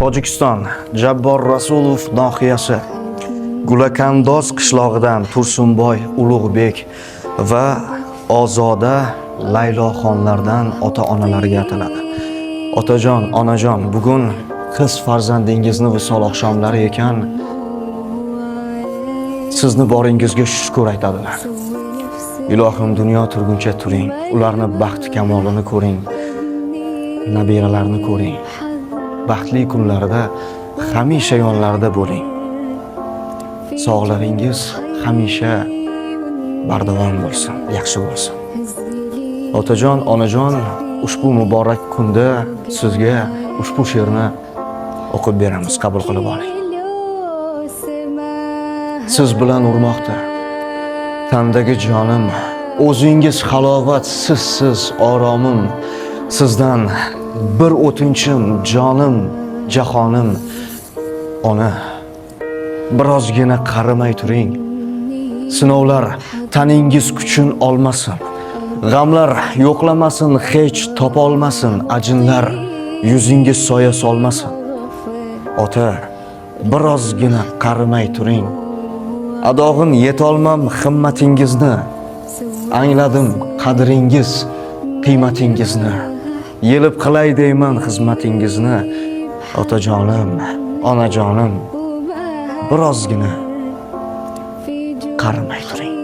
Tojikiston, Jabbor Rasulov nohiyasi, Gulakandoz qishlog'idan Tursunboy Ulug'bek va Ozoda Layloxonlardan ota-onalariga ataladi. Otajon, onajon, bugun qiz farzandingizni visol oqshomlari ekan, sizni boringizga shukur aytadilar. Ilohim, dunyo turguncha turing, ularni baxti kamolini ko'ring, nabiralarni ko'ring. Baxtli kunlarida hamisha yonlarida bo'ling. Sog'lig'ingiz hamisha bardavom bo'lsin, yaxshi bo'lsin. Otajon, onajon, ushbu muborak kunda sizga ushbu she'rni o'qib beramiz, qabul qilib oling. Siz bilan urmoqda tandagi jonim, o'zingiz halovat, sizsiz oromim. Sizdan bir o'tinchim, jonim, jahonim. Ona, birozgina qarimay turing. Sinovlar taningiz kuchin olmasin. G'amlar yo'qlamasin, hech topolmasin. Ajinlar yuzingiz soya solmasin. Ota, birozgina qarimay turing. Adog'in yetolmam himmatingizni. Angladim qadringiz, qiymatingizni. Yelib qilay deyman xizmatingizni. Otajonim, onajonim, birozgina qarimay turing.